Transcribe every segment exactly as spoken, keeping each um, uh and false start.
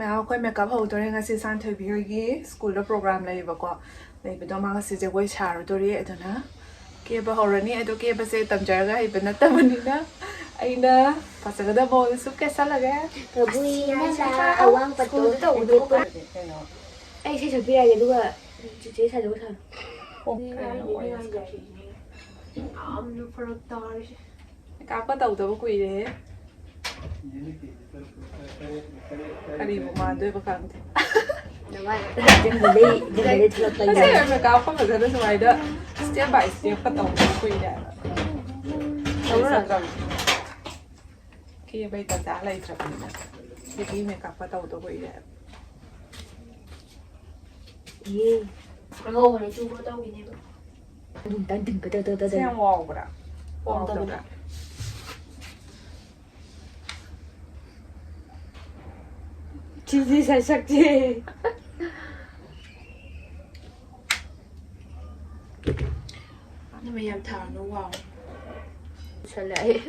ꯃꯌꯥꯝ, ꯑꯩꯈꯣꯏ ꯃꯦꯀꯞ ꯍꯧꯗꯣꯔꯦ꯫ ꯉꯁꯤ ꯁꯥꯟꯊꯣꯏꯕꯤ ꯍꯣꯏꯒꯤ ꯁ꯭ꯀꯨꯜꯗ ꯄ꯭ꯔꯣꯒ꯭ꯔꯥꯝ ꯂꯩꯌꯦꯕꯀꯣ꯫ ꯂꯩꯕꯗꯣ ꯃꯥ ꯉꯁꯤ ꯖꯒꯣꯏ ꯁꯥꯔꯨꯗꯣꯔꯤ꯫ ꯑꯗꯨꯅ ꯀꯦꯕ ꯍꯧꯔꯅꯤ꯫ ꯑꯗꯣ ꯀꯦꯕꯁꯦ ꯇꯝꯖꯔꯒ ꯍꯩꯕ ꯅꯠꯇꯕꯅꯤꯅ ꯑꯩꯅ ꯐꯖꯒꯗꯕ ꯃꯑꯣꯡꯗ ꯁꯨꯝ ꯀꯦꯁꯜꯂꯒꯦ꯫ ꯀꯕꯨꯏ ꯃꯆꯥ ꯑꯋꯥꯡ ꯄꯠꯇꯣ ꯁ꯭ꯀꯨꯜꯗ ꯇꯧꯕꯗꯣ ꯅꯠꯇꯦꯀꯣ꯫ ꯀꯩꯅꯣ? ꯑꯩ ꯏꯁꯩ ꯁꯛꯄꯤꯔꯛꯑꯒꯦ, ꯑꯗꯨꯒ ꯆꯤꯆꯦ ꯁꯥꯖꯒꯣꯏ ꯁꯥꯔꯣ꯫ ꯑꯣ, ꯀꯩꯅꯣ ꯋꯥꯔꯤ ꯁꯥꯟꯅꯔꯤꯁꯦ? ꯌꯥꯝꯅ ꯐꯔꯛ ꯇꯥꯔꯤꯁꯦ꯫ ꯃꯦꯀꯞꯀ ꯇꯧꯗꯕ ꯀꯨꯏꯔꯦꯍꯦ꯫ ꯀꯔꯤꯕꯨ ꯃꯥꯟꯗꯣꯏꯕ ꯈꯪꯗꯦ꯫ ꯅꯃꯥꯏ ꯖꯪꯒꯜꯗꯩ, ꯖꯪꯒꯜꯗꯩ ꯊꯣꯛꯂꯛꯄ ꯉꯁꯤ ꯌꯥꯏ꯫ ꯃꯦꯀꯞꯀ ꯐꯖꯅ ꯁꯨꯃꯥꯏꯅ step by stepꯀ ꯇꯧꯗꯕ ꯀꯨꯏꯔꯦ ꯍꯥꯏꯕ꯫ ꯇꯧꯔꯨꯔꯣ꯫ ꯀꯦꯕꯩ ꯇꯟꯖꯥ ꯂꯩꯇ꯭ꯔꯕꯅꯤꯅ꯫ ꯍꯦꯕꯤ ꯃꯦꯀꯞꯀ ꯇꯧꯗꯕ ꯀꯨꯏꯔꯦ ꯍꯥꯏꯕ꯫ ꯌꯦ꯫ ꯑꯉꯧꯕꯅꯦ, ꯆꯨꯕ ꯇꯧꯈꯤꯅꯦꯕ꯫ ꯑꯗꯨꯝ ꯇꯟ ꯇꯤꯡ ꯀꯗ ꯀꯗ ꯀꯗ꯫ ꯁꯤ ꯌꯥꯝ ꯋꯥꯎꯕ꯭ꯔꯥ? ꯋꯥꯎꯗꯕꯅꯦ꯫ ꯋꯥꯎꯗꯕ꯭ꯔꯥ? ꯁꯤꯁꯤ ꯁꯛꯁꯛꯁꯤ꯫ ꯅꯃ ꯌꯥꯝ ꯊꯥꯔꯅꯨ, ꯋꯥꯎ꯫ ꯁꯜꯂꯦ ꯑꯩ꯫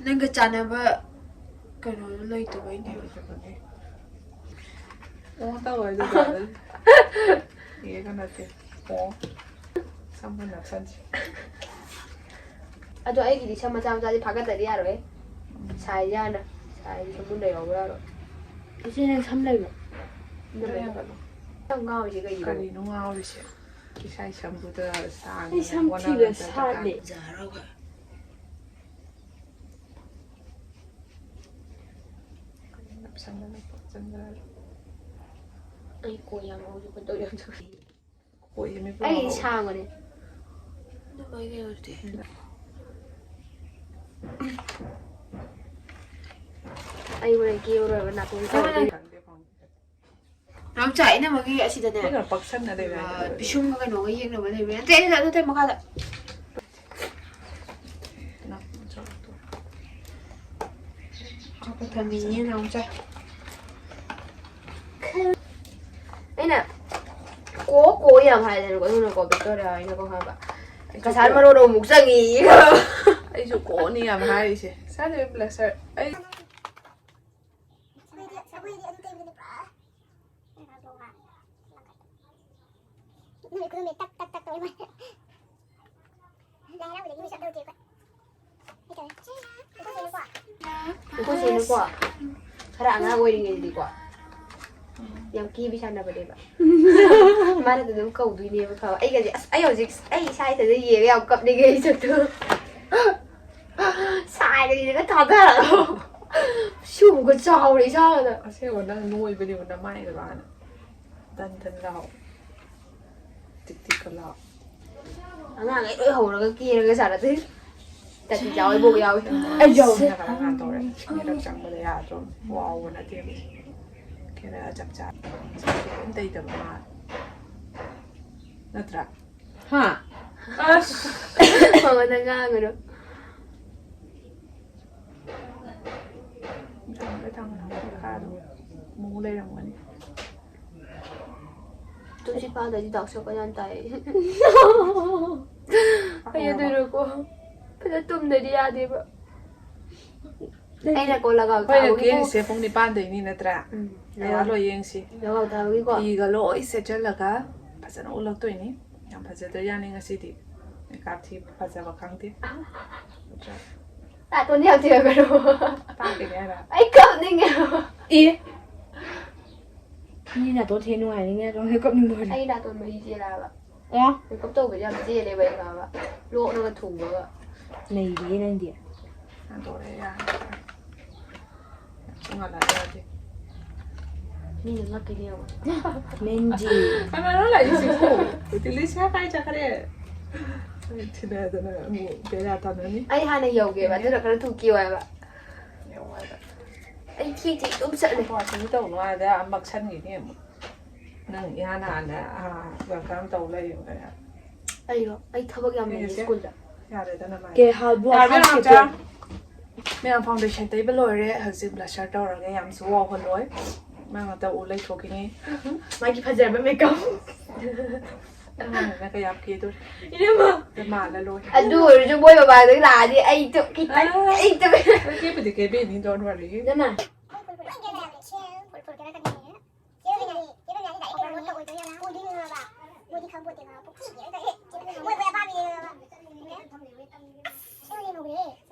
ꯅꯪꯒ ꯆꯥꯟꯅꯕ ꯀꯩꯅꯣꯗꯣ ꯂꯩꯇꯕꯩꯅꯦꯕ꯫ ꯑꯣ, ꯇꯧꯔꯣꯏ ꯑꯗꯨ ꯇꯧꯔꯣꯏ꯫ ꯌꯦꯒ ꯅꯠꯇꯦ꯫ ꯑꯣ꯫ ꯁꯝꯒ ꯅꯞꯁꯟꯁꯤ꯫ ꯑꯗꯣ ꯑꯩꯒꯤꯗꯤ ꯁꯝ ꯃꯆꯥ ꯃꯆꯥꯗꯤ ꯐꯥꯒꯠꯇꯗꯤ ꯌꯥꯔꯣꯏ꯫ ꯎꯝ꯫ ꯁꯥꯏꯁꯦ ꯍꯥꯟꯅ꯫ ꯁꯥꯏꯁꯦ ꯁꯝꯕꯨꯟꯗ ꯌꯥꯎꯕ ꯌꯥꯔꯣꯏ꯫ ꯏꯆꯦ, ꯅꯪ ꯁꯝ ꯂꯩꯕ꯭ꯔꯣ? ꯑꯗꯨ ꯂꯩ꯫ ꯌꯥꯝ ꯉꯥꯎꯔꯤꯁꯦ ꯀꯩꯒꯤꯅꯣ? ꯀꯔꯤꯅꯣ ꯉꯥꯎꯔꯤꯁꯦ? ꯏꯁꯥ ꯏꯁꯝꯕꯨꯗ ꯁꯥꯡꯅ ꯑꯩ ꯁꯝ ꯊꯤꯕ ꯍꯣꯠꯅꯔꯗ꯭ꯔꯒ ꯁꯥꯠꯂꯦ꯫ ꯖꯥꯔꯒ꯫ ꯅꯞꯁꯟꯗꯅ ꯈꯣꯠꯆꯟꯗꯅ꯫ ꯑꯩ ꯀꯣꯏ ꯌꯥꯝ ꯍꯧꯖꯤꯛ ꯈꯣꯏꯗꯧ ꯌꯥꯝ ꯁꯥꯎꯅꯤꯡꯉꯤ꯫ ꯀꯣꯏ ꯑꯃ ꯑꯩ ꯄꯨꯔꯛꯑꯣ꯫ ꯁꯥꯡꯕꯅꯦ꯫ ꯑꯗꯨꯃꯥꯏꯅ ꯌꯧꯔꯗꯤ꯫ ꯑꯩ ꯍꯣꯔꯦꯟ ꯀꯦꯔꯣꯏꯕ ꯅꯥꯇꯣꯟ ꯈꯪꯗꯦ, ꯈꯪꯗꯦ꯫ ꯅꯥꯎꯆꯥ, ꯏꯅꯝꯃꯒꯤ ꯑꯁꯤꯗꯅꯦ, ꯃꯤꯅ ꯄꯛꯁꯟꯅ ꯂꯩꯕ ꯑ, ꯍꯥꯏꯗꯣ꯫ ꯄꯤꯁꯨꯝꯒ ꯀꯩꯅꯣꯒ ꯌꯦꯡꯅꯕ ꯂꯩꯕ ꯅꯠꯇꯦ, ꯅꯠꯇꯦ, ꯅꯠꯇꯦ, ꯃꯈꯥꯗ꯫ ꯍꯥꯞꯄ ꯊꯝꯃꯤꯅꯦ, ꯅꯥꯎꯆꯥ꯫ ꯑꯩꯅ ꯀꯣ ꯀꯣ ꯌꯥꯝ ꯍꯥꯏꯗꯅꯀꯣ, ꯑꯗꯨꯅꯀꯣ ꯕꯤꯛꯇꯣꯔꯤꯌꯥ ꯍꯣꯏꯅꯀꯣ ꯍꯥꯏꯕ꯫ ꯀꯁꯥꯔ ꯃꯔꯣꯟ ꯑꯃꯨꯛ ꯆꯪꯉꯤ꯫ ꯑꯩꯁꯨ ꯀꯣꯅꯤ ꯌꯥꯝ ꯍꯥꯏꯔꯤꯁꯦ꯫ ꯁ꯭ꯋꯥꯏꯗ ꯕ꯭ꯂꯁꯔ ꯑꯩ ꯅꯨꯃꯤꯠ ꯈꯨꯗꯤꯡꯒꯤ ꯇꯛ ꯇꯛ ꯇꯛ ꯇꯧꯋꯦ ꯃꯥ꯫ ꯂꯥꯏ ꯍꯔꯥꯎꯕꯗꯒꯤ ꯃꯤꯁ ꯑꯞ ꯇꯧꯗꯦ ꯑꯩꯈꯣꯏ꯫ ꯀꯩ ꯇꯧꯋꯦ? ꯑꯩꯈꯣꯏ ꯆꯦꯅꯀꯣ, ꯑꯩꯈꯣꯏ ꯆꯦꯅꯀꯣ, ꯈꯔ ꯑꯉꯥꯡ ꯑꯣꯏꯔꯤꯉꯩꯗꯗꯤꯀꯣ, ꯌꯥꯝ ꯀꯦꯕꯤ ꯁꯥꯟꯅꯕꯅꯦꯕ꯫ ꯃꯥꯅ ꯑꯗꯨꯝ ꯀꯧꯗꯣꯏꯅꯦꯕ, ꯈꯪꯉꯕ? ꯑꯩꯒꯁꯦ, ꯑꯁ, ꯑꯩ ꯍꯧꯖꯤꯛ ꯑꯩ ꯏꯁꯥ ꯏꯊꯟꯇ ꯌꯦꯡꯉ ꯌꯥꯝ ꯀꯞꯅꯤꯡꯉꯦ ꯑꯩ ꯁꯛꯇꯣ꯫ ꯁꯥꯏꯒ ꯌꯦꯡꯉ ꯊꯥꯗꯔꯒ ꯁꯨꯒ ꯆꯥꯎꯔꯦ ꯏꯁꯥꯒꯗ꯫ ꯑꯁꯦꯡꯕ ꯅꯪ ꯅꯣꯏꯕꯅꯦꯕ ꯅꯃꯥꯏꯒꯗꯣ ꯍꯥꯟꯅ꯫ ꯇꯟ ꯇꯟ ꯂꯥꯎ꯫ ꯇꯤꯛ ꯇꯤꯛꯀ ꯂꯥꯎ꯫ ꯑꯉꯥꯡꯈꯩ ꯂꯣꯏ ꯍꯧꯔꯒ ꯀꯦꯔꯒ ꯁꯥꯟꯅꯗꯣꯏꯅꯤ꯫ ꯇꯟ ꯆꯥꯎ ꯏꯕꯣꯛ ꯌꯥꯎꯏ꯫ ꯑꯩ ꯌꯥꯎꯏ꯫ ꯁꯤꯅ ꯈꯔ ꯉꯥꯟ ꯇꯧꯔꯦ꯫ ꯁꯤꯅ ꯆꯪꯕꯗ ꯌꯥꯗ꯭ꯔꯣ? ꯋꯥꯎꯕ ꯅꯠꯇꯦꯕ꯫ ꯈꯔ ꯆꯞ ꯆꯥ꯫ ꯀꯩꯝ ꯇꯩꯗꯕ ꯃꯥꯜꯂꯦ꯫ ꯅꯠꯇ꯭ꯔꯥ? ꯍꯥ? ꯑꯁ! ꯃꯉꯣꯟꯗ ꯉꯥꯡꯉꯨꯅꯨ꯫ ꯊꯝꯃꯒꯦ, ꯊꯝꯃꯒꯦ꯫ ꯃꯈꯥꯗꯣ ꯃꯨ ꯂꯩꯔꯝꯒꯅꯤ꯫ ꯇꯨꯝꯁꯤꯠ ꯐꯥꯗ꯭ꯔꯗꯤ ꯗꯥꯛ ꯁꯔꯀꯜ ꯌꯥꯝ ꯇꯥꯏ꯫ ꯑꯩ ꯑꯗꯨꯅꯀꯣ ꯐꯖꯅ ꯇꯨꯝꯗ꯭ꯔꯗꯤ ꯌꯥꯗꯦꯕ꯫ ꯑꯩꯅ ꯀꯣ ꯂꯒꯥꯎ ꯑꯩꯈꯣꯏꯅ ꯊꯥꯕꯒꯤ ꯀꯦꯔꯤꯁꯦ ꯄꯨꯡ ꯅꯤꯄꯥꯟꯗꯩꯅꯤ ꯅꯠꯇ꯭ꯔꯥ? ꯎꯝ꯫ ꯃꯌꯥ ꯂꯣꯏ ꯌꯦꯡꯁꯤ꯫ ꯂꯒꯥꯎ ꯊꯥꯕꯒꯤꯀꯣ꯫ ꯐꯤꯒ ꯂꯣꯏ ꯁꯦꯠꯆꯜꯂꯒ ꯐꯖꯅ ꯎꯠꯂꯛꯇꯣꯏꯅꯤ꯫ ꯌꯥꯝ ꯐꯖꯗꯣꯏ ꯌꯥꯅꯤ ꯉꯁꯤꯗꯤ꯫ ꯃꯦꯀꯥꯞ ꯊꯤꯕ ꯐꯖꯕ ꯈꯪꯗꯦ꯫ ꯅꯠꯇ꯭ꯔꯥ? ꯅꯥꯇꯣꯟ ꯌꯥꯝ ꯊꯤꯔꯛꯀꯅꯨ꯫ ꯇꯥꯛꯇꯣꯏꯅꯦ ꯍꯥꯏꯔꯣ? ꯑꯩ ꯀꯞꯅꯤꯡꯉꯦ꯫ ꯑꯦ꯫ ꯃꯤ ꯅꯥꯇꯣꯟ ꯊꯦꯡ ꯅꯨꯡꯉꯥꯏꯅꯤꯡꯉꯦ ꯑꯗꯣ ꯍꯦꯛ ꯀꯞꯅꯤꯡꯕ ꯍꯧꯔꯦ꯫ ꯑꯩ ꯅꯥꯇꯣꯟ ꯃꯍꯤ ꯆꯦꯜꯂꯛꯑꯕ꯫ ꯑꯣ꯫ ꯃꯦꯀꯞ ꯇꯧꯕꯗꯤ ꯌꯥꯝ ꯆꯦꯜꯂꯦꯕ ꯑꯩ ꯈꯪꯉꯕ꯫ ꯂꯣꯛꯅꯒ ꯊꯨꯡꯕꯒ꯫ ꯅꯩꯔꯤꯌꯦ ꯅꯪꯗꯤ꯫ ꯍꯟꯗꯣꯔꯛꯑꯦ ꯌꯥꯔꯦ꯫ ꯌꯥꯝ ꯊꯨꯡꯍꯜꯂꯛꯑꯦ ꯌꯥꯗꯦ꯫ ꯃꯤꯅ ꯉꯛꯈꯤꯅꯤ ꯌꯦꯡꯉꯣ꯫ ꯃꯦꯟꯖꯤ꯫ ꯀꯅꯥꯅꯣ ꯂꯥꯛꯏꯁꯤꯕꯨ? ꯗꯤꯂꯤꯁꯤꯌꯥ ꯀꯥꯏ ꯆꯠꯈ꯭ꯔꯦ? ꯊꯤꯅꯗꯅ ꯑꯃꯨꯛ ꯕꯦꯔꯥ ꯇꯥꯅꯅꯤ꯫ ꯑꯩ ꯍꯥꯟꯅ ꯌꯧꯒꯦꯕ, ꯑꯗꯨꯅ ꯈꯔ ꯊꯨ ꯀꯦꯌꯣ ꯍꯥꯏꯕ꯫ ꯌꯧ ꯍꯥꯏꯕ꯫ ꯑꯩ ꯊꯦꯛ ꯊꯦꯛ ꯑꯗꯨꯝ ꯆꯠꯂꯦ꯫ ꯋꯥꯁꯔꯨꯝ ꯇꯧꯅꯨ ꯑꯥꯗ ꯃꯛꯁꯟꯈꯤꯅꯤ ꯑꯃꯨꯛ꯫ ꯅꯪ ꯏꯍꯥꯟ ꯍꯥꯟꯅ, ꯑꯥ, welcome ꯇꯧ ꯂꯩꯌꯨ ꯀꯌꯥ꯫ ꯑꯩꯔꯣ? ꯑꯩ ꯊꯕꯛ ꯌꯥꯝ ꯂꯩꯌꯦ ꯁ꯭ꯀꯨꯜꯗ꯫ ꯌꯥꯔꯦꯗ ꯅꯃꯥꯏ꯫ ꯀꯦ ꯍꯥꯕꯨ ꯌꯥꯔꯕ ꯌꯥꯝ ꯍꯥꯞꯀꯦ꯫ ꯆꯥ-, ꯃꯌꯥꯝ foundation ꯇꯩꯕ ꯂꯣꯏꯔꯦ꯫ ꯍꯧꯖꯤꯛ blusher ꯇꯧꯔꯒꯦ꯫ ꯌꯥꯝꯁꯨ ꯋꯥꯎꯍꯜꯂꯣꯏ꯫ ꯃꯥ ꯉꯥꯛꯇ ꯎ ꯂꯩꯊꯣꯛꯈꯤꯅꯤ꯫ ꯃꯥꯒꯤ ꯐꯖꯔꯕ makeup꯫ ꯑꯉꯥꯡꯅ ꯀꯌꯥꯝ ꯀꯦꯗꯣꯔꯤ꯫ ꯏꯅꯝꯃ꯫ ꯃꯥꯜꯂ ꯂꯣꯏꯔꯦ꯫ ꯑꯗꯨ ꯑꯣꯏꯔꯁꯨ ꯃꯣꯏ ꯃꯃꯥꯡꯗꯒꯤ ꯂꯥꯛꯑꯗꯤ ꯑꯩ ꯇꯨ-, ꯈꯤꯇꯪ, ꯑꯥ꯫ ꯑꯩ ꯇꯨ-, ꯀꯦꯕꯨꯗꯤ ꯀꯦꯕꯤꯅꯤ, don't worry꯫ ꯏꯅꯝꯃ꯫ ꯐꯨꯜ ꯐꯨꯜ ꯀꯦꯔꯛꯀꯅꯤ꯫ ꯐꯨꯜ ꯐꯨꯜ ꯀꯦꯔꯛꯀꯅꯤ꯫ ꯆꯦ ꯔꯣꯖꯤꯅꯥꯗꯤ ꯀꯩꯅꯣ ꯃꯣꯠꯄ ꯑꯣꯏꯗꯣꯏ ꯖꯥꯠꯂꯥ? ꯎꯗꯤ ꯎꯔꯕ? ꯃꯣꯏꯗꯤ ꯈꯪ-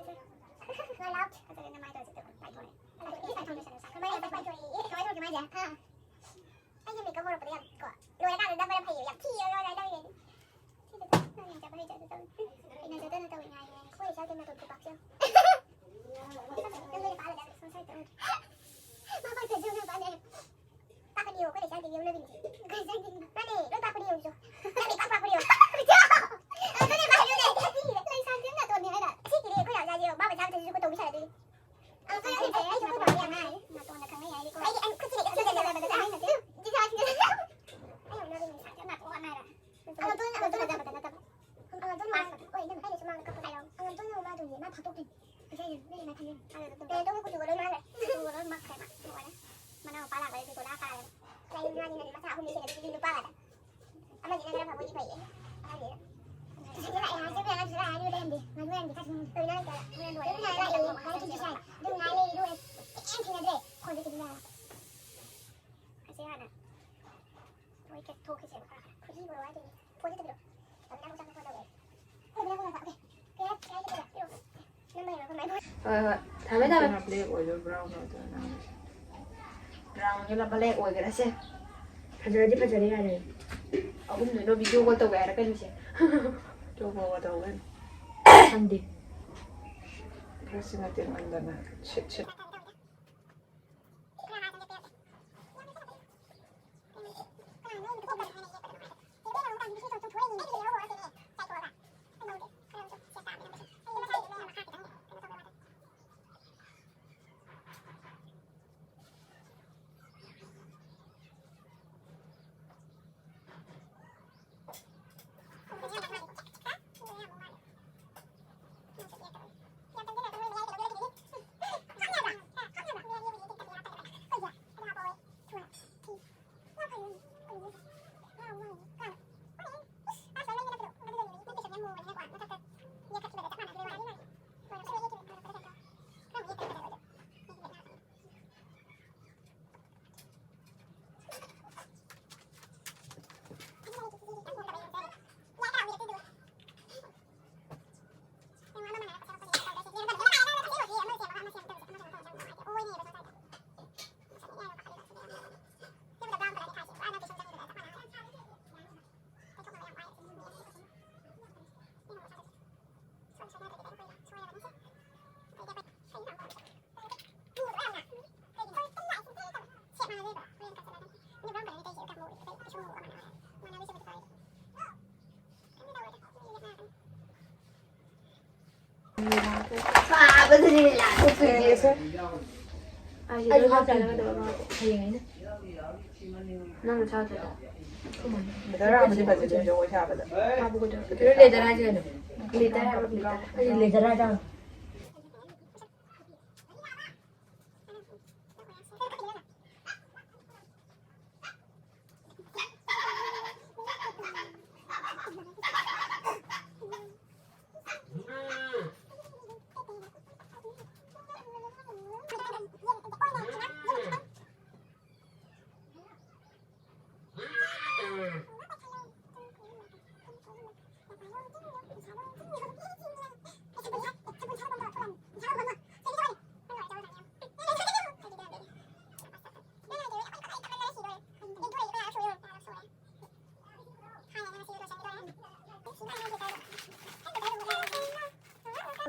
ꯍꯥꯏꯁꯦ? ꯑꯥ꯫ ꯑꯩꯁꯦ ꯃꯦꯀꯞ ꯍꯧꯔꯛꯄꯗ ꯌꯥꯝ ꯀꯣ, ꯂꯣꯏꯔꯀꯥꯟꯗ ꯅꯝꯕꯅ ꯐꯩꯌꯦ, ꯌꯥꯝ ꯊꯤꯌꯦ ꯂꯣꯏꯔꯦ ꯇꯧꯔꯤꯉꯩꯗꯤ꯫ ꯊꯤꯗꯦꯗ, ꯅꯪ ꯌꯥꯝ ꯆꯠꯄ ꯍꯩꯖꯗꯦ ꯇꯧꯔꯤ꯫ ꯍꯩꯅꯖꯗꯅ ꯇꯧꯔꯤ ꯉꯥꯏꯔꯦ꯫ ꯑꯩꯈꯣꯏ ꯏꯆꯥꯒꯤ ꯃꯇꯣꯟ ꯈꯨꯄꯥꯛꯁꯦ ꯌꯦꯡꯉꯨ꯫ ꯅꯪ ꯂꯣꯏꯅ ꯄꯥꯜꯂꯗꯤ ꯁꯣꯝ ꯁꯥꯏꯗ ꯇꯧꯔꯗꯤ꯫ ꯃꯥ ꯄꯥꯛꯇ꯭ꯔꯁꯨ ꯌꯥꯝ ꯄꯥꯜꯂꯦ꯫ ꯄꯥꯛꯀꯅꯤꯌꯣ, ꯑꯩꯈꯣꯏ ꯂꯩꯁꯥꯡꯗꯤ ꯌꯦꯡꯉꯨ ꯅꯪꯒꯤꯁꯦ꯫ ꯀꯩ ꯆꯪꯗꯣꯏꯅꯣ? ꯃꯥꯅꯦ, ꯂꯣꯏ ꯄꯥꯛꯄꯅꯤ ꯌꯦꯡꯉꯨ ꯆꯣ꯫ ꯅꯪꯗꯤ ꯄꯥꯛ ꯄꯥꯛꯄꯅꯤ ꯌꯦꯡꯉꯨ꯫ ꯑꯗꯨꯅꯦ ꯄꯥꯛꯄꯅꯤ ꯌꯦꯡꯉꯨ꯫ ꯂꯩꯁꯥꯡꯗꯤ ꯅꯥꯇꯣꯟꯅꯤ ꯍꯥꯏꯔ꯫ ꯁꯤ ꯀꯤꯔꯦ, ꯑꯩꯈꯣꯏ ꯌꯥꯝ ꯆꯥꯗꯦ ꯌꯦꯡꯉꯨ꯫ ꯃꯥ ꯄꯩꯁꯥ ꯑꯝꯇꯁꯨ ꯇꯧꯕꯤ ꯁꯥꯟꯅꯗꯣꯏꯅꯤ꯫ ꯑꯩ, ꯑꯩ, ꯑꯩꯁꯨ ꯈꯨꯠ ꯃꯥꯜꯂꯦ ꯌꯥꯝ ꯉꯥꯡꯉꯦ꯫ ꯅꯥꯇꯣꯟꯗ ꯈꯪꯅꯩ ꯍꯥꯏꯗꯤꯀꯣ꯫ ꯑꯩꯗꯤ ꯑꯩ ꯈꯨꯠꯁꯤꯅ ꯈꯨꯠꯁꯤꯅ ꯈꯨꯠꯁꯤꯅ ꯍꯥꯏꯅꯗꯦ꯫ ꯆꯤꯟꯊꯤ ꯍꯥꯏꯁꯤꯅ꯫ ꯑꯩ ꯌꯥꯝ ꯅꯣꯛꯅꯤꯡꯉꯦ꯫ ꯅꯥꯇꯣꯟ ꯍꯥꯏꯔ꯫ ꯑꯉꯝꯇꯣꯟꯅ, ꯑꯉꯝꯇꯣꯟꯅ ꯐꯖꯕ ꯅꯠꯇꯕ꯫ ꯑꯉꯝꯇꯣꯟꯅ ꯃꯥ, ꯍꯣꯏ, ꯅꯪ ꯍꯥꯏꯅꯁꯨ ꯃꯥꯅ ꯀꯞꯄ ꯍꯥꯏꯔꯣ꯫ ꯑꯉꯝꯇꯣꯟꯅ ꯃꯥ ꯇꯧꯅꯤ, ꯃꯥ ꯐꯥꯛꯇꯣꯛꯇꯣꯏꯅꯤ꯫ ꯏꯁꯩꯁꯦ ꯃꯤ ꯃꯊꯟꯗ꯫ ꯀꯩꯅꯣ ꯇꯧꯕ ꯀꯨꯆꯨꯒ ꯂꯣꯏ ꯃꯥꯡꯈ꯭ꯔꯦ꯫ ꯀꯨꯆꯨꯒ ꯂꯣꯏ ꯃꯛꯈ꯭ꯔꯦ ꯃꯥ, ꯂꯣꯏꯔꯦ꯫ ꯃꯅꯥꯎ ꯃꯄꯥ ꯂꯥꯛꯄꯗꯗꯤ ꯕꯣꯂꯥ ꯀꯥꯔꯦ꯫ ꯂꯩ ꯃꯥꯗꯤ ꯅꯪ ꯃꯆꯥ ꯑꯍꯨꯝꯅꯤ ꯁꯦꯟꯅꯗꯣꯏꯁꯤꯗꯤ ꯅꯨꯄꯥ ꯉꯥꯛꯇ꯫ ꯑꯃꯁꯤꯅ ꯈꯔ ꯐꯕ ꯑꯣꯏꯗꯤ ꯐꯩꯌꯦ꯫ ꯑꯍꯟꯅꯤꯅ꯫ ꯁꯤꯗ ꯂꯥꯛꯑꯦ ꯍꯥꯏ, ꯆꯠꯄ ꯌꯥꯔꯦ, ꯁꯤꯗ ꯂꯥꯛꯑꯦ ꯍꯥꯏ, ꯂꯩꯔꯝꯗꯦ꯫ ꯉꯥꯏꯈꯣ ꯌꯥꯔꯝꯗꯦ, ꯆꯠꯁꯤ꯫ ꯂꯣꯏꯅ ꯂꯩꯇꯕ꯫ ꯍꯣꯔꯦꯟ ꯂꯣꯏꯔꯦ꯫ ꯂꯣꯏꯅ ꯂꯥꯛꯑꯦ, ꯉꯥꯏꯈꯣ ꯆꯠꯁꯤ ꯍꯥꯏ꯫ ꯑꯗꯨꯝ ꯉꯥꯏ ꯂꯩ, ꯑꯗꯨꯒ ꯀꯩꯝ ꯊꯦꯡꯅꯗ꯭ꯔꯦ꯫ ꯐꯣꯟꯁꯦ ꯊꯤꯡꯖꯤꯜꯂꯦ ꯍꯥꯏꯕ꯫ ꯑꯁꯤ ꯍꯥꯟꯅ ꯃꯣꯏ ꯀꯦ-, ꯊꯣꯛꯈꯤꯁꯦꯕ ꯈꯔ ꯈꯔ꯫ ꯈꯨꯖꯤ ꯕꯣꯔꯣ ꯍꯥꯏꯗꯣꯏꯅꯦ꯫ ꯐꯣꯟꯁꯦ ꯊꯝꯕꯤꯔꯣ꯫ ꯇꯞꯅ ꯇꯞꯅ ꯐꯣꯟ ꯇꯧꯔꯛꯑꯦ꯫ ꯐꯣꯟ ꯇꯧꯔꯛꯑꯦ꯫ ꯀꯩ ꯍꯥꯏ-, ꯀꯩ ꯍꯥꯏꯒꯦ ꯇꯧꯕ? ꯄꯤꯔꯛꯑꯣ꯫ ꯅꯝꯕꯔ ꯌꯦꯡꯉꯣ, ꯀꯃꯥꯏꯅ ꯐꯣꯟ ꯍꯣꯏ, ꯍꯣꯏ꯫ ꯊꯝꯃꯦ, ꯊꯝꯃꯦ꯫ ꯕ꯭ꯂꯦꯛ ꯑꯣꯏꯗꯣꯏ, ꯕ꯭ꯔꯥꯎꯟ ꯑꯣꯏꯗꯣꯏ ꯅꯪ? ꯕ꯭ꯔꯥꯎꯟꯒꯤ ꯕ꯭ꯂꯦꯛ ꯑꯣꯏꯈ꯭ꯔꯁꯦ꯫ ꯐꯖꯔꯗꯤ ꯐꯖꯔꯦ ꯌꯥꯔꯦ꯫ ꯑꯍꯨꯝꯗꯨꯅ ꯚꯤꯗꯤꯑꯣ ꯀꯣꯜ ꯇꯧꯒꯦ ꯍꯥꯏꯔꯛꯀꯅꯤꯁꯦ꯫ ꯚꯤꯗꯤꯑꯣ ꯀꯣꯜꯒ ꯇꯧꯒꯅꯤ꯫ ꯈꯪꯗꯦ꯫ ꯈꯔ ꯁꯤꯅ ꯇꯦꯟꯃꯟꯗꯅ ꯁꯤꯠ ꯁꯤꯠ꯫ ꯄꯥꯕꯗꯨꯅꯤꯅꯦ ꯂꯥꯛꯇꯣꯏꯁꯦ꯫ ꯑꯩꯁꯦ ꯑꯩꯁꯨ ꯂꯣꯏ ꯍꯥꯞꯇꯣꯏꯅꯦ꯫ ꯍꯥꯞꯆꯜꯂꯒꯗꯕ ꯃꯥꯁꯦ꯫ ꯍꯌꯦꯡ ꯑꯩꯅ꯫ ꯅꯪꯅ ꯁꯥꯗꯣꯏꯔꯣ? ꯕ꯭ꯂꯦꯖꯔ ꯑꯃꯗꯤ ꯐꯖꯗꯣꯏꯅꯦ ꯖꯒꯣꯏ ꯁꯥꯕꯗ꯫ ꯍꯥꯞꯄꯨ ꯀꯩꯗꯧꯔꯒꯦ? ꯕ꯭ꯂꯦꯖꯔ ꯍꯥꯏꯁꯦ ꯀꯩꯅꯣ? ꯒ꯭ꯂꯤꯇꯔ ꯍꯥꯏꯕ, ꯒ꯭ꯂꯤꯇꯔ꯫ ꯑꯩꯗꯤ ꯕ꯭ꯂꯦꯖꯔ ꯍꯥꯏꯖꯥꯠꯂꯣ?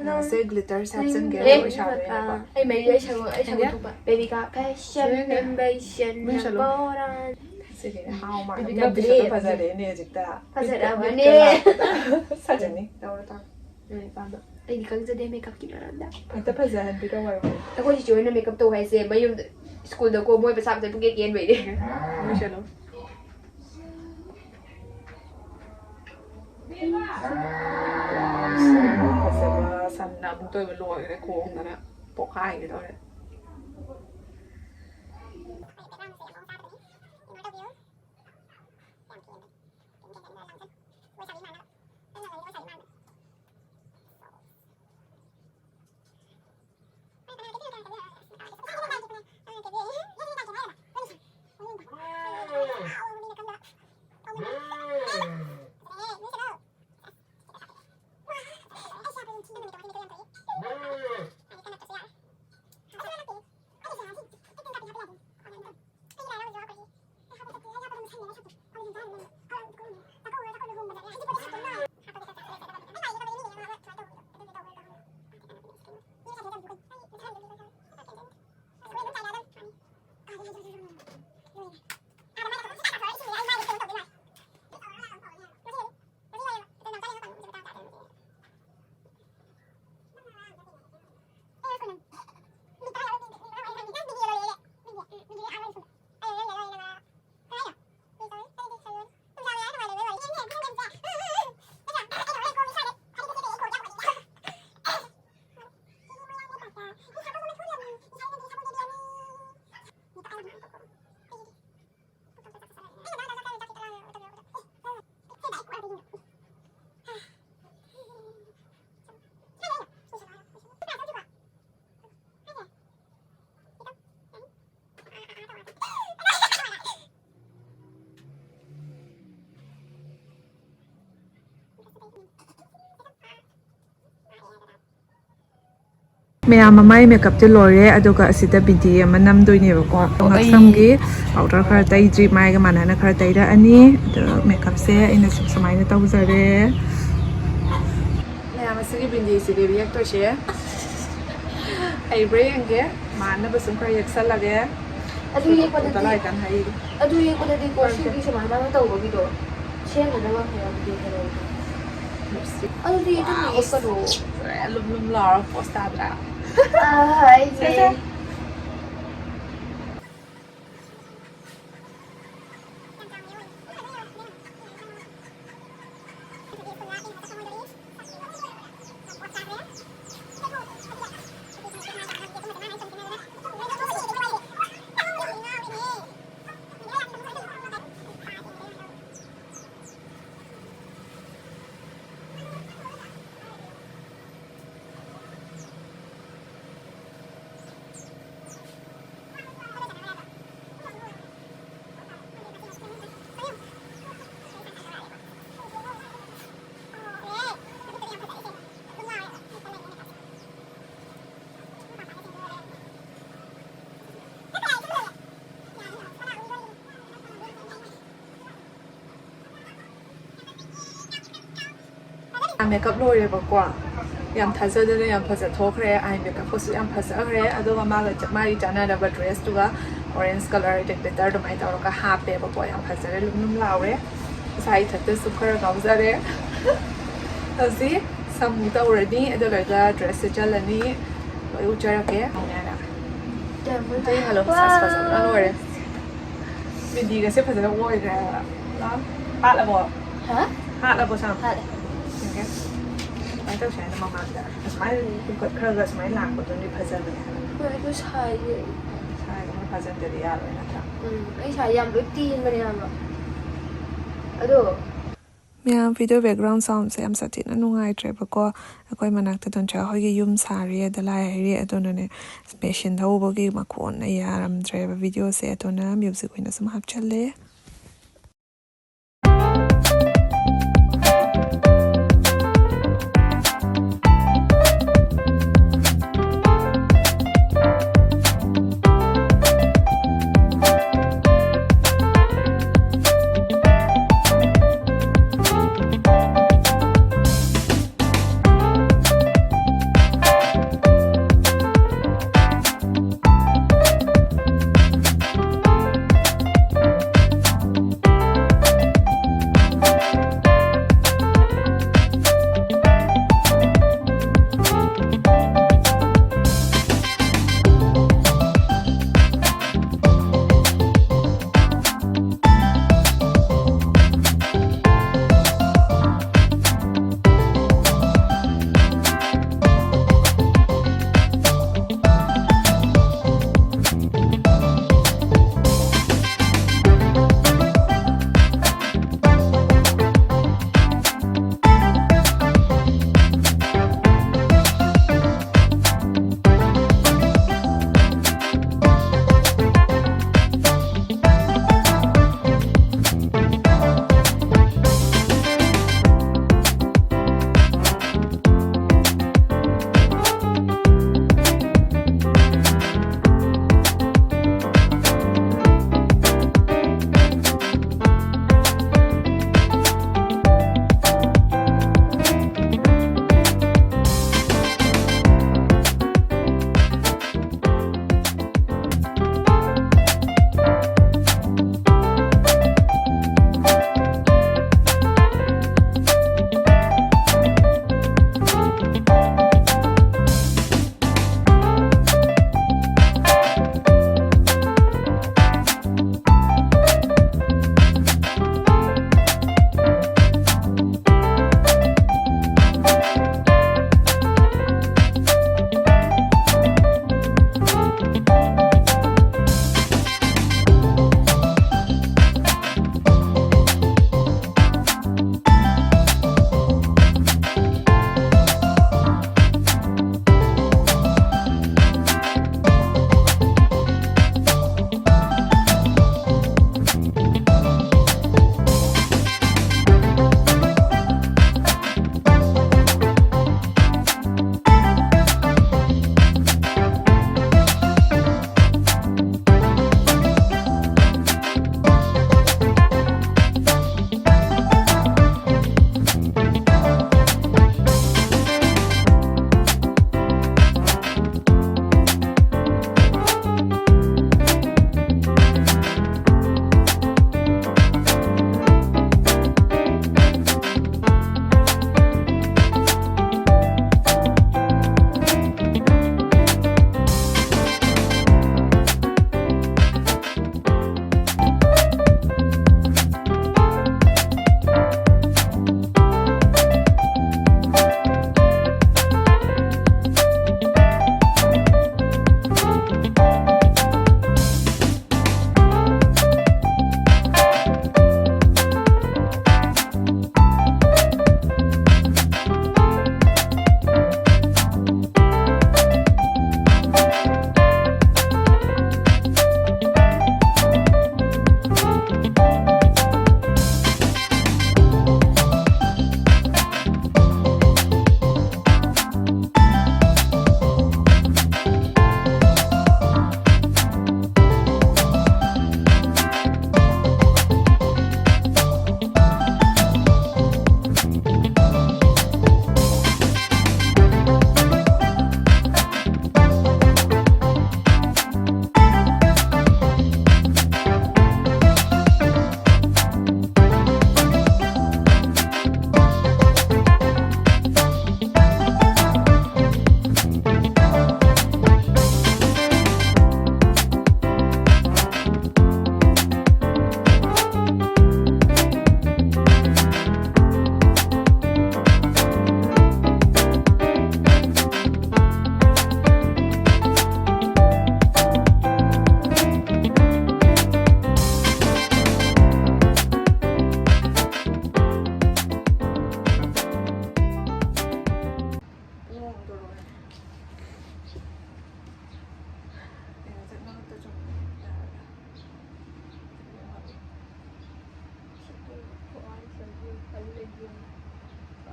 ꯅꯪꯁꯦ ꯒ꯭ꯂꯤꯇꯔꯁꯦ ꯍꯥꯞꯆꯤꯟꯒꯦ, ꯑꯦ, ꯂꯣꯏ ꯁꯥꯗꯣꯏꯅꯦꯕꯀꯣ꯫ ꯑꯩ ꯃꯔꯤꯗꯣ ꯑꯩ ꯁꯪꯉꯣ, ꯑꯩ ꯁꯪꯉꯣ ꯊꯣꯛꯄ꯫ ꯕꯦꯕꯤꯀꯥ ꯐꯦꯁꯟ ꯃꯤ ꯁꯜꯂꯨ꯫ ꯅꯝꯕꯔ ꯁꯟ ꯁꯤꯗꯤ ꯅꯝꯕꯔ ꯍꯥꯎ ꯃꯥꯜꯂꯦ꯫ ꯕꯦꯕꯤꯀꯥ ꯃꯤꯠꯇꯨꯁꯨ ꯕ꯭ꯔꯦꯗ꯫ ꯐꯖꯔꯦꯅꯦ ꯍꯧꯖꯤꯛꯇ꯫ ꯐꯖꯔꯕꯅꯦ꯫ ꯃꯤꯠꯀ ꯂꯥꯛꯄꯗ꯫ ꯐꯖꯅꯤ꯫ ꯇꯧꯔꯣ, ꯇꯧꯔꯣ꯫ ꯅꯣꯏ ꯑꯄꯥꯝꯕ꯫ ꯑꯩꯗꯤ ꯈꯪꯖꯗꯦ ꯃꯦꯀꯞꯀꯤ ꯃꯔꯝꯗ꯫ ꯍꯦꯛꯇ ꯐꯖꯍꯟꯕꯤꯔꯣ ꯋꯥꯔꯣ꯫ ꯑꯩꯈꯣꯏ ꯆꯤꯆꯦ ꯍꯣꯏꯅ ꯃꯦꯀꯞ ꯇꯧ ꯍꯥꯏꯁꯦ ꯃꯌꯨꯝꯗ, ꯁ꯭ꯀꯨꯜꯗꯀꯣ ꯃꯣꯏ ꯄꯩꯁꯥ ꯑꯝꯇ ꯄꯨꯡꯀꯦꯟ ꯀꯦꯟꯕꯩꯅꯦ꯫ ꯂꯣꯏꯁꯜꯂꯣ꯫ ꯐꯖꯕ ꯁꯝꯅ ꯑꯃꯨꯛꯇ ꯑꯣꯏꯕ ꯂꯣꯏꯔꯦ, ꯈꯣꯡꯗꯅ ꯄꯣꯛꯈꯥꯏꯒꯦ ꯇꯧꯔꯦ꯫ ꯃꯌꯥꯝ ꯃꯃꯥꯏ ꯃꯦꯀꯞꯇꯤ ꯂꯣꯏꯔꯦ, ꯑꯗꯨꯒ ꯑꯁꯤꯗ ꯕꯤꯗꯤ ꯑꯃ ꯅꯝꯗꯣꯏꯅꯦꯕꯀꯣ꯫ ꯑꯣ, ꯑꯩ ꯉꯛꯁꯝꯒꯤ ꯑꯥꯎꯇꯔ ꯈꯔ ꯇꯩꯗ꯭ꯔꯤ, ꯃꯥꯏꯒ ꯃꯥꯟꯅꯅ ꯈꯔ ꯇꯩꯔꯛꯑꯅꯤ꯫ ꯑꯗꯣ ꯃꯦꯀꯞꯁꯦ ꯑꯩꯅ ꯁꯨꯝ ꯁꯨꯃꯥꯏꯅ ꯇꯧꯖꯔꯦ꯫ ꯃꯌꯥꯝ ꯑꯁꯤꯒꯤ ꯕꯤꯟꯗꯤꯁꯤꯗꯤ ꯌꯦꯛꯇꯣꯏꯁꯦ ꯍꯩꯕ꯭ꯔꯥ ꯌꯦꯡꯒꯦ꯫ ꯃꯥꯟꯅꯕ ꯁꯨꯝ ꯈꯔ ꯌꯦꯛꯁꯜꯂꯒꯦ꯫ ꯑꯗꯨ ꯌꯦꯛꯄꯗꯗꯤ, ꯂꯥꯏꯀꯥꯟ ꯍꯩ꯫ ꯑꯗꯨ ꯌꯦꯛꯄꯗꯗꯤ ꯀꯣ, ꯁꯤꯒꯤ ꯁꯨꯃꯥꯏꯅ ꯑꯃ ꯇꯧꯕꯒꯤꯗꯣ ꯁꯦꯝꯅꯗꯕ ꯍꯥꯏꯕꯗꯤ ꯀꯩꯅꯣ? ꯑꯗꯨꯗꯤ ꯑꯗꯨꯝ ꯌꯦꯛꯀꯅꯨ꯫ ꯂꯨꯝ ꯂꯨꯝ ꯂꯥꯎꯔ ꯄꯣꯁ ꯇꯥꯗ꯭ꯔꯥ? ꯑꯥ, ꯑꯩꯁꯦ꯫ ꯁꯦ, ꯁꯦ꯫ ꯃꯦꯀꯞ ꯂꯣꯏꯔꯦꯕꯀꯣ꯫ ꯌꯥꯝ ꯊꯥꯖꯗꯅ ꯌꯥꯝ ꯐꯖ ꯊꯣꯛꯈ꯭ꯔꯦ꯫ ꯑꯥꯏ ꯃꯦꯀꯞꯀꯁꯨ ꯌꯥꯝ ꯐꯖꯈ꯭ꯔꯦ꯫ ꯑꯗꯨꯒ ꯃꯥꯒ ꯆ-, ꯃꯥꯒꯤ ꯆꯥꯟꯅꯅꯕ ꯗ꯭ꯔꯦꯁꯇꯨꯒ ꯑꯣꯔꯦꯟꯖ ꯀꯂꯔ ꯒ꯭ꯂꯤꯇꯔ ꯑꯗꯨꯃꯥꯏꯅ ꯇꯧꯔꯒ ꯍꯥꯞꯄꯦꯕꯀꯣ꯫ ꯌꯥꯝ ꯐꯖꯔꯦ, ꯂꯨꯝ ꯂꯨꯝ ꯂꯥꯎꯔꯦ꯫ ꯏꯁꯥ ꯏꯊꯟꯇꯁꯨ ꯈꯔ ꯉꯥꯎꯖꯔꯦ꯫ ꯍꯧꯖꯤꯛ ꯁꯝ ꯇꯧꯔꯅꯤ, ꯑꯗꯨ ꯂꯣꯏꯔꯒ ꯗ꯭ꯔꯦꯁ ꯁꯦꯠꯆꯜꯂꯅꯤ꯫ ꯂꯣꯏ ꯎꯠꯆꯔꯛꯀꯦ꯫ ꯌꯥꯝ ꯐꯖꯔꯦ꯫ ꯑꯇꯩ ꯍꯜꯂꯣ, ꯁꯥꯁ ꯐꯖꯅ ꯂꯣꯏꯔꯦ꯫ ꯕꯤꯟꯗꯤꯒꯁꯦ ꯐꯖꯅ ꯑꯣꯏꯈ꯭ꯔꯦ ꯍꯥꯏꯕ꯫ ꯍꯥꯠꯂꯕꯣ? ꯍꯥ? ꯍꯥꯠꯂꯕꯣ ꯁꯝ? ꯍꯥꯠꯂꯦ꯫ ꯑꯣꯀꯦ꯫ ꯀꯃꯥꯏꯅ ꯇꯧꯁꯦ ꯍꯥꯏꯅꯣ ꯃꯃꯥꯡꯗ? ꯑꯁꯨꯃꯥꯏꯅ ꯄꯨꯡꯈꯠ ꯈꯔꯒ ꯁꯨꯃꯥꯏꯅ ꯂꯥꯛꯄꯗꯨꯅꯗꯤ ꯐꯖꯕꯅꯦ ꯍꯥꯏꯕ꯫ ꯍꯣꯏ, ꯑꯗꯨ ꯁꯥꯏꯌꯦ꯫ ꯁꯥꯏꯗꯨꯅ ꯐꯖꯗ꯭ꯔꯗꯤ ꯌꯥꯔꯣꯏ ꯅꯠꯇ꯭ꯔꯥ? ꯎꯝ, ꯑꯩ ꯁꯥꯏ ꯌꯥꯝ ꯂꯣꯏ ꯇꯦꯟꯕꯅꯦ ꯍꯥꯏꯕ꯫ ꯑꯗꯣ ꯃꯌꯥꯝ, video background soundꯁꯦ ꯌꯥꯝ ꯁꯥꯊꯤꯅ ꯅꯨꯡꯉꯥꯏꯇ꯭ꯔꯦꯕꯀꯣ꯫ ꯑꯩꯈꯣꯏ ꯃꯅꯥꯛꯇ ꯗꯣꯟꯆꯥ ꯍꯣꯏꯒꯤ ꯌꯨꯝ ꯁꯥꯔꯤ ꯑꯗ ꯂꯥꯏ ꯍꯩꯔꯤ, ꯑꯗꯨꯅꯅꯦ ꯃꯦꯁꯤꯟ ꯊꯧꯕꯒꯤ ꯃꯈꯣꯟꯅ ꯌꯥꯔꯝꯗ꯭ꯔꯦꯕ videoꯁꯦ, ꯑꯗꯨꯅ music ꯑꯣꯏꯅ ꯁꯨꯝ ꯍꯥꯞꯆꯜꯂꯦ꯫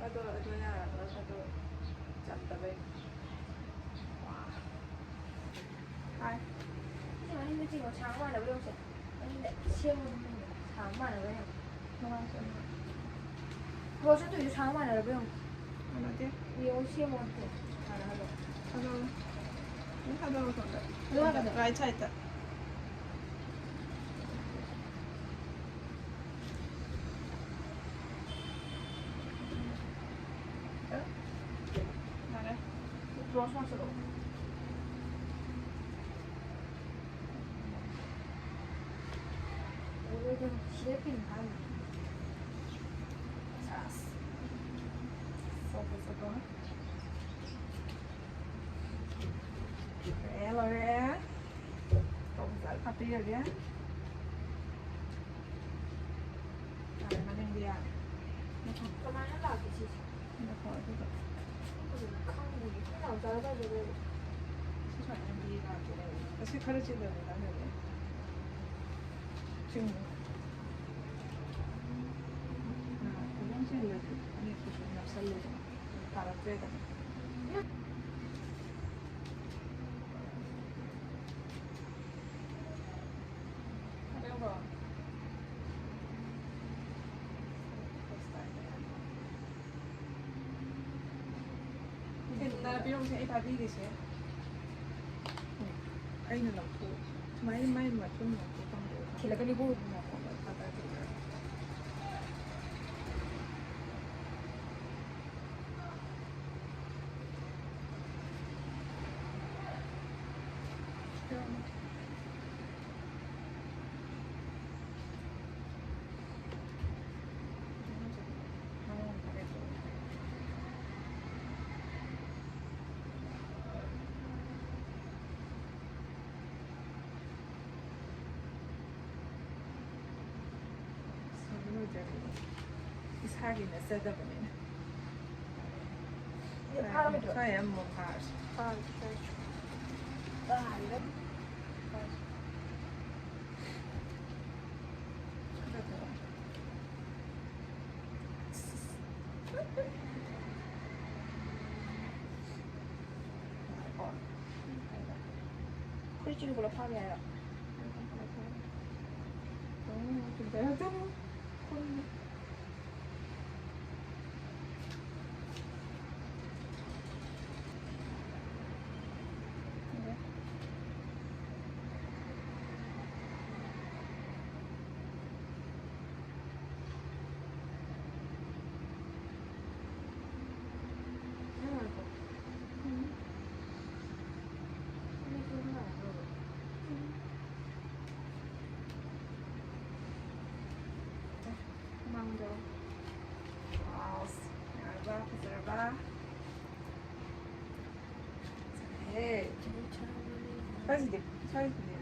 ꯑꯗꯣ ꯑꯗꯨ ꯌꯥꯔꯕ꯭ꯔꯥ? ꯑꯗꯣ ꯆꯠꯇꯕꯩ꯫ ꯍꯥꯏ꯫ ꯁꯤ ꯃꯅꯤꯡꯗ ꯆꯤꯡꯉꯣ, ꯁꯥꯡ ꯃꯥꯟꯅꯕ ꯌꯦꯡꯉꯨꯁꯦ꯫ ꯃꯅꯤꯡꯗ ꯁꯦꯝꯃꯣ, ꯁꯥꯡ ꯃꯥꯟꯅꯕ ꯌꯦꯡꯉꯣ꯫ ꯀꯃꯥꯏꯅ ꯁꯦꯝꯕ? ꯀ꯭ꯔꯣꯁ ꯆꯠꯇꯣꯏꯁꯦ ꯁꯥꯡ ꯃꯥꯟꯅꯔꯕ ꯌꯦꯡꯉꯣ꯫ ꯃꯥꯟꯅꯗꯦ꯫ ꯌꯦꯡꯉꯣ, ꯁꯦꯝꯃꯣ ꯑꯝꯇ꯫ ꯃꯥꯟꯅꯍꯜꯂꯣ꯫ ꯊꯥꯗꯧꯔꯣ꯫ ꯑꯗꯨꯝ ꯊꯥꯗꯧꯔꯣ ꯁꯣꯝꯗ꯫ ꯑꯗꯨ ꯍꯥꯏꯒꯗ꯭ꯔꯣ? ꯔꯥꯏꯠ ꯁꯥꯏꯠꯇ꯫ ꯌꯥꯔꯦ꯫ ꯀ꯭ꯔꯣꯁ ꯃꯥꯔꯛ ꯆꯠꯂꯣ꯫ ꯁꯤꯗ ꯄꯤꯡ ꯍꯥꯏꯅ꯫ ꯁꯥꯁ꯫ ꯁꯣꯛꯄ ꯆꯠꯄ꯫ ꯂꯣꯏꯔꯦ, ꯂꯣꯏꯔꯦ꯫ ꯇꯣꯛ ꯐꯖꯅ ꯍꯥꯞꯄꯤꯔꯒꯦ꯫ ꯌꯥꯔꯦ, ꯃꯅꯤꯡꯗꯤ ꯌꯥꯔꯦ꯫ ꯀꯃꯥꯏꯅ ꯂꯥꯛꯀꯦ ꯁꯤꯁꯦ? ꯉꯥꯏꯈꯣ, ꯑꯗꯨꯒ ꯈꯪꯗꯦ, ꯏꯄꯨꯡ ꯌꯥꯝ ꯆꯥꯔ ꯀꯥꯏꯗ ꯂꯩꯔꯦ? ꯁꯤ ꯁꯨꯃꯥꯏꯅ ꯂꯝꯕꯤ ꯂꯥꯛꯀꯦ ꯂꯩꯔꯦ꯫ ꯑꯁꯤ ꯈꯔ ꯆꯤꯜꯂꯝꯃꯦ ꯅꯪꯅꯅꯦ꯫ ꯆꯤꯡ-, ꯑ, ꯐꯖꯅ ꯆꯤꯡꯗꯗꯤ ꯐꯅꯦꯛꯇꯨꯁꯨ ꯅꯞꯁꯜꯂꯦꯗꯅ꯫ ꯇꯥꯔꯛꯇ꯭ꯔꯦꯗꯅ꯫ ꯊꯤꯟꯅ ꯄꯤꯔꯝꯁꯦ, ꯑꯩ ꯐꯥꯕꯤꯒꯦꯁꯦ꯫ ꯑꯩꯅ ꯂꯧꯊꯣꯛ-, ꯁꯨꯃꯥꯏꯅ ꯃꯥꯏ ꯃꯊꯨꯝ ꯂꯧꯊꯣꯛꯐꯝꯗꯣ ꯊꯤꯜꯂꯛꯀꯅꯤꯀꯣ꯫ ꯏꯁꯥꯒꯤ ꯅꯠꯆꯗꯕꯅꯤꯅ꯫ ꯁ꯭ꯋꯥꯏ ꯑꯃꯃꯨꯛ ꯐꯥꯔꯁꯤ꯫ ꯄꯨꯂꯞ ꯐꯥꯕ ꯌꯥꯏꯔꯣ? ꯎꯝ, ꯆꯨꯝꯗꯣꯏꯔꯥ? ꯆꯨꯝ-, ꯈꯨꯝ-, ꯃꯃꯥꯡꯗꯣ꯫ ꯋꯥꯎ, ꯌꯥꯔꯕ? ꯐꯖꯔꯕ? ꯐꯖꯔꯦ꯫ ꯁ꯭ꯋꯥꯏꯁꯤꯗꯤ, ꯁ꯭ꯋꯥꯏꯁꯤꯗꯤ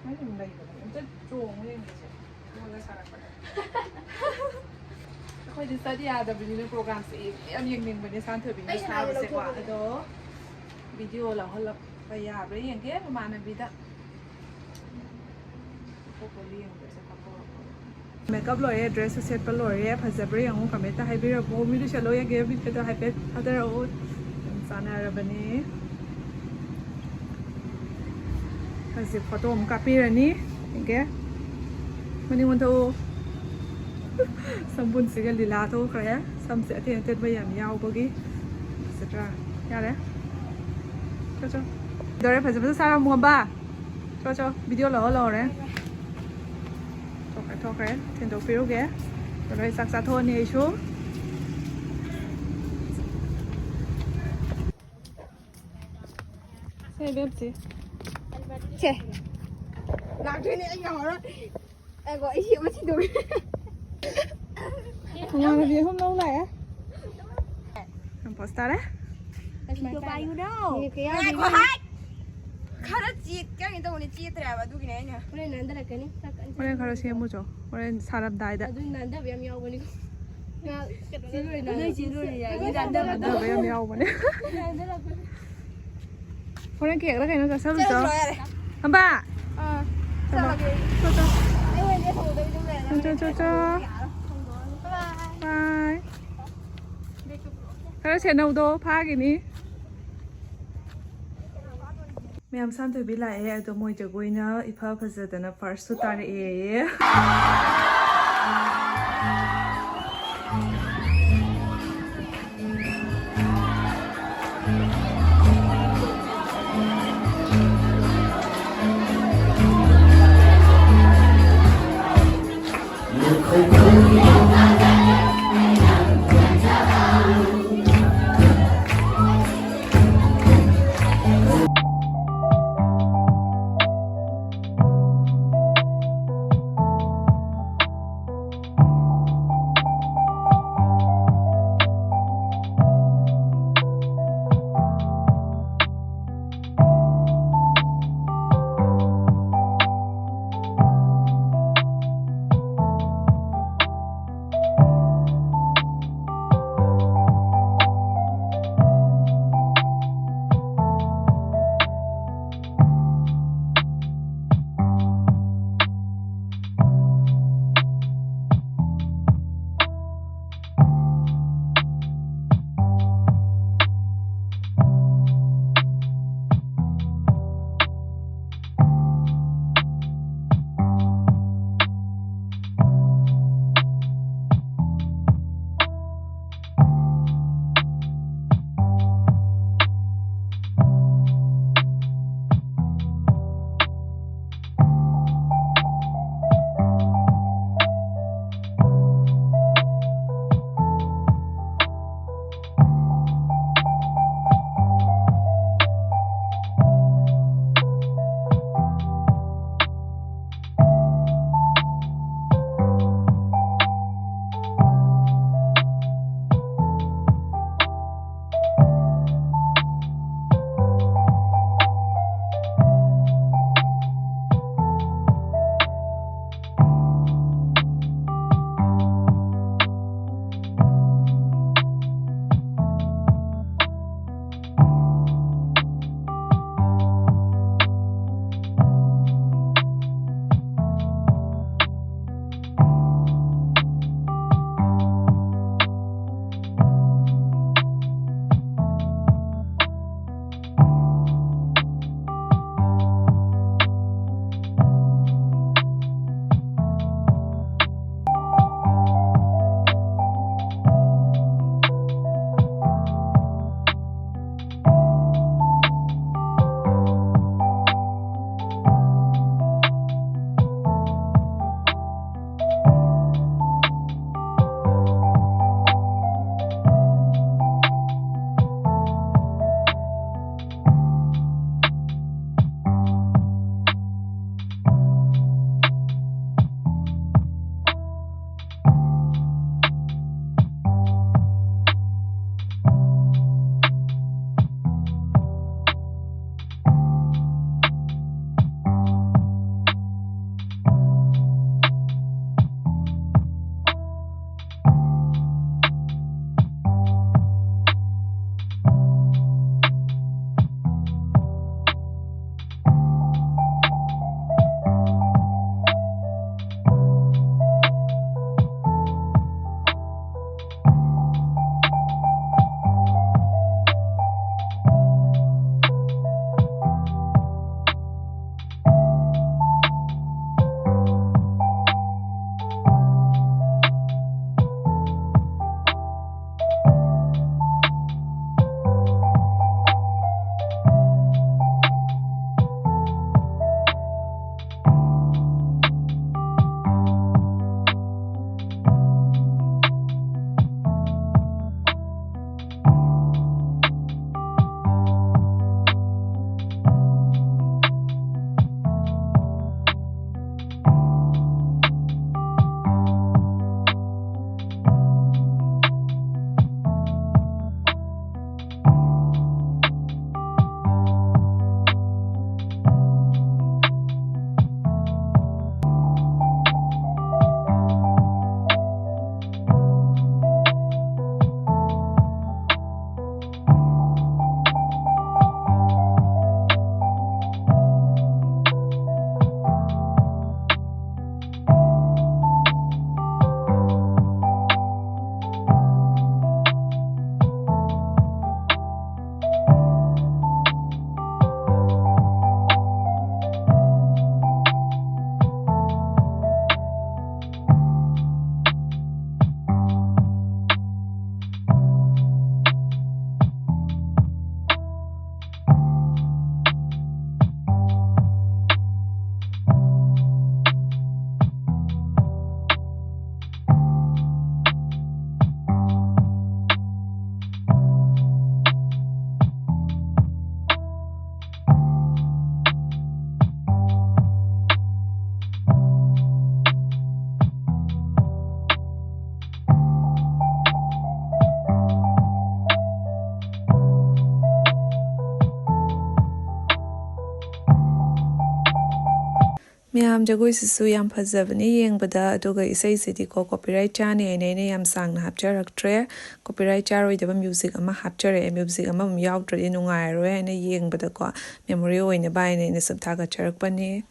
ꯃꯣꯏ ꯑꯗꯨꯝ ꯂꯩꯕꯅꯦ꯫ ꯑꯝꯇ ꯆꯣꯡꯉꯨ ꯌꯦꯡꯒꯦꯁꯦ꯫ ꯃꯣꯏꯒ ꯁꯥꯔꯛꯄꯗ꯫ ꯑꯩꯈꯣꯏꯗꯤ ꯆꯠ ꯌꯥꯗꯕꯅꯤꯅ ꯄ꯭ꯔꯣꯒ꯭ꯔꯥꯝꯁꯦ ꯌꯥꯝ ꯌꯦꯡꯅꯤꯡꯕꯅꯦ ꯁꯥꯟꯊꯣꯏꯕꯤꯅ ꯑꯩꯁꯨ ꯍꯥꯟꯅ ꯁꯥꯕꯁꯦꯀꯣ꯫ ꯂꯧꯊꯣꯛꯄꯅꯦ꯫ ꯑꯗꯣ ꯚꯤꯗꯤꯑꯣ ꯂꯧꯍꯜꯂꯛꯄ ꯌꯥꯕ꯭ꯔꯥ ꯌꯦꯡꯒꯦ ꯃꯃꯥꯟꯅꯕꯤꯗ꯫ ꯃꯦꯀꯞ ꯂꯣꯏꯔꯦ, ꯗ꯭ꯔꯦꯁꯁꯨ ꯁꯦꯠꯄ ꯂꯣꯏꯔꯦ꯫ ꯐꯖꯕ꯭ꯔꯥ ꯌꯦꯡꯉꯨ, ꯀꯃꯦꯟꯇ ꯍꯥꯏꯕꯤꯔꯛꯎ꯫ ꯃꯤꯗꯨ ꯁꯦꯠꯂꯣ ꯌꯦꯡꯒꯦ, ꯃꯤꯠꯀꯗꯣ ꯍꯥꯏꯐꯦꯠ ꯊꯥꯗꯔꯛꯎ꯫ ꯌꯥꯝ ꯆꯥꯟꯅꯔꯕꯅꯤ꯫ ꯍꯧꯖꯤꯛ ꯐꯣꯇꯣ ꯑꯃꯨꯛ ꯀꯥꯞꯄꯤꯔꯅꯤ꯫ ꯌꯦꯡꯒꯦ꯫ ꯃꯅꯤꯡ ꯑꯣꯟꯊꯣꯛꯎ꯫ ꯁꯝꯕꯨꯟꯁꯤꯒ ꯂꯤꯂꯥ ꯊꯣꯛꯈ꯭ꯔꯦ꯫ ꯁꯝꯁꯦ ꯑꯇꯦꯟ ꯑꯇꯦꯟꯕ ꯌꯥꯝ ꯌꯥꯎꯕꯒꯤ꯫ ꯐꯖꯗ꯭ꯔꯥ? ꯌꯥꯔꯦ꯫ ꯆꯣ, ꯆꯣ꯫ ꯗꯣꯔꯦ ꯐꯖ ꯐꯖ ꯁꯥꯔꯝꯃꯣꯕ꯫ ꯆꯣ, ꯆꯣ, ꯚꯤꯗꯤꯑꯣ ꯂꯧꯔ ꯂꯧꯔꯦ꯫ ꯊꯣꯛꯈ꯭ꯔꯦ, ꯊꯣꯛꯈ꯭ꯔꯦ꯫ ꯊꯤꯟꯗꯣꯛꯄꯤꯔꯨꯒꯦ꯫ ꯑꯗꯣ ꯑꯩ ꯆꯥꯛ ꯆꯥꯊꯣꯛꯑꯅꯤ ꯑꯩꯁꯨ꯫ ꯁꯦ, ꯕꯦꯕꯁꯤ꯫ ꯁꯦ꯫ ꯂꯥꯛꯇꯣꯏꯅꯦ, ꯑꯩ ꯉꯝꯃꯔꯣꯏ꯫ ꯉꯥꯏꯈꯣ, ꯑꯩ ꯁꯤ ꯑꯃ ꯊꯤꯟꯗꯣꯛꯀꯦ꯫ ꯃꯃꯥꯟꯅꯕꯤ ꯑꯍꯨꯝ ꯂꯧ ꯂꯥꯛꯑꯦ꯫ ꯌꯥꯝ ꯄꯣꯁ ꯇꯥꯔꯦ꯫ ꯉꯥꯏꯈꯣ, ꯍꯥꯏ꯫ ꯈꯔ ꯆꯦꯠꯀꯦ ꯇꯧꯅꯤ, ꯆꯦꯠꯇ꯭ꯔꯦ ꯍꯥꯏꯕ, ꯑꯗꯨꯒꯤꯅꯦ ꯑꯩꯅ꯫ ꯍꯣꯔꯦꯟ ꯅꯥꯟꯊꯔꯛꯀꯅꯤ꯫ ꯍꯣꯔꯦꯟ ꯈꯔ ꯁꯦꯝꯃꯨ ꯆꯣ꯫ ꯍꯣꯔꯦꯟ ꯁꯥꯔꯝꯗꯥꯏꯗ꯫ ꯑꯗꯨ ꯅꯥꯟꯊꯕ ꯌꯥꯝ ꯌꯥꯎꯕꯅꯤ꯫ ꯅꯣꯏ ꯆꯦ ꯂꯣꯏꯅ ꯌꯥꯏ꯫ ꯅꯥꯟꯊꯕ ꯅꯥꯟꯊꯕ ꯌꯥꯝ ꯌꯥꯎꯕꯅꯦ꯫ ꯅꯥꯟꯊꯔꯛꯄꯅꯤ꯫ ꯍꯣꯔꯦꯟ ꯀꯦꯛꯂ ꯀꯩꯅꯣ ꯆꯥꯁꯜꯂꯨ ꯆꯣ꯫ ꯆꯠꯂꯣ, ꯌꯥꯔꯦ꯫ ꯍꯝꯕ! ꯑꯥ, ꯆꯠꯂꯣ꯫ ꯆꯠꯂꯒꯦ꯫ ꯆꯣ, ꯆꯣ꯫ ꯑꯩ ꯑꯣꯏꯅ ꯂꯦꯞꯍꯧꯗꯕꯤꯗ ꯂꯩꯔꯦ꯫ ꯆꯣ, ꯆꯣ, ꯆꯣ, ꯆꯣ꯫ ꯌꯥꯔꯣꯏ, ꯍꯣꯡꯗꯣꯛꯑꯅꯤ꯫ ꯕꯥꯏ꯫ ꯕꯥꯏ꯫ ꯕꯦꯛꯇꯣ ꯄꯨꯔꯛꯑꯣ꯫ ꯈꯔ ꯁꯦꯟꯅꯧꯗꯣ, ꯐꯥꯈꯤꯅꯤ꯫ ꯃꯌꯥꯝ, ꯁꯥꯟꯊꯣꯏꯕꯤ ꯂꯥꯛꯑꯦ꯫ ꯑꯗꯣ ꯃꯣꯏ ꯖꯒꯣꯏꯅ ꯏꯐ ꯐꯖꯗꯅ ꯐꯥꯔꯁꯁꯨ ꯇꯥꯔꯛꯑꯦ꯫ ꯃꯌꯥꯝ, ꯖꯒꯣꯏꯁꯤꯁꯨ ꯌꯥꯝ ꯐꯖꯕꯅꯤ ꯌꯦꯡꯕꯗ꯫ ꯑꯗꯨꯒ ꯏꯁꯩꯁꯤꯗꯤꯀꯣ copyright ꯆꯥꯅꯤ ꯍꯥꯏꯅ ꯑꯩꯅ ꯌꯥꯝ ꯁꯥꯡꯅ ꯍꯥꯞꯆꯔꯛꯇ꯭ꯔꯦ꯫ Copyright ꯆꯥꯔꯣꯏꯗꯕ music ꯑꯃ ꯍꯥꯞꯆꯔꯛꯑꯦ꯫ Music ꯑꯃꯃꯝ ꯌꯥꯎꯗ꯭ꯔꯗꯤ ꯅꯨꯡꯉꯥꯏꯔꯣꯏ ꯍꯥꯏꯅ ꯌꯦꯡꯕꯗꯀꯣ memory ꯑꯣꯏꯅꯕ ꯍꯥꯏꯅ ꯑꯩꯅ ꯁꯨꯝ ꯊꯥꯒꯠꯆꯔꯛꯄꯅꯤ꯫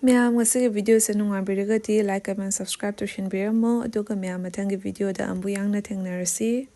ꯃꯌꯥꯝ, ꯉꯁꯤꯒꯤ video ꯁꯦ ꯅꯨꯡꯉꯥꯏꯕꯤꯔꯒꯗꯤ like, comment, subscribe ꯇꯧꯁꯤꯟꯕꯤꯔꯝꯃꯣ꯫ ꯑꯗꯨꯒ ꯃꯌꯥꯝ, ꯃꯊꯪꯒꯤ video ꯗ ꯑꯃꯨꯛ ꯌꯥꯡꯅ ꯊꯦꯡꯅꯔꯁꯤ꯫